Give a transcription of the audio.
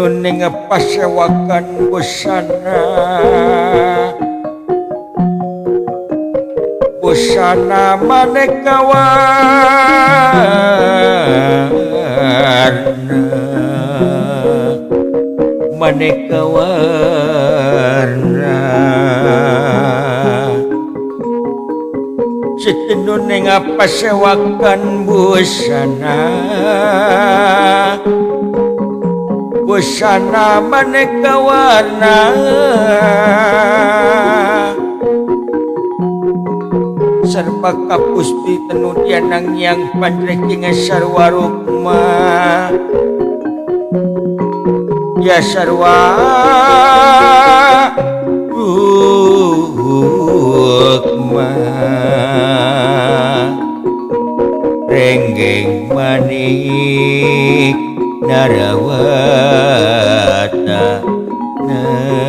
Tenun ning pasewakan busana busana maneka warna maneka warna si tenun ning pasewakan busana busana maneka warna serba kapuspi tenun tianang yang pandreking sarwa rukma ya sarwa rukma renggeng manik narawata na.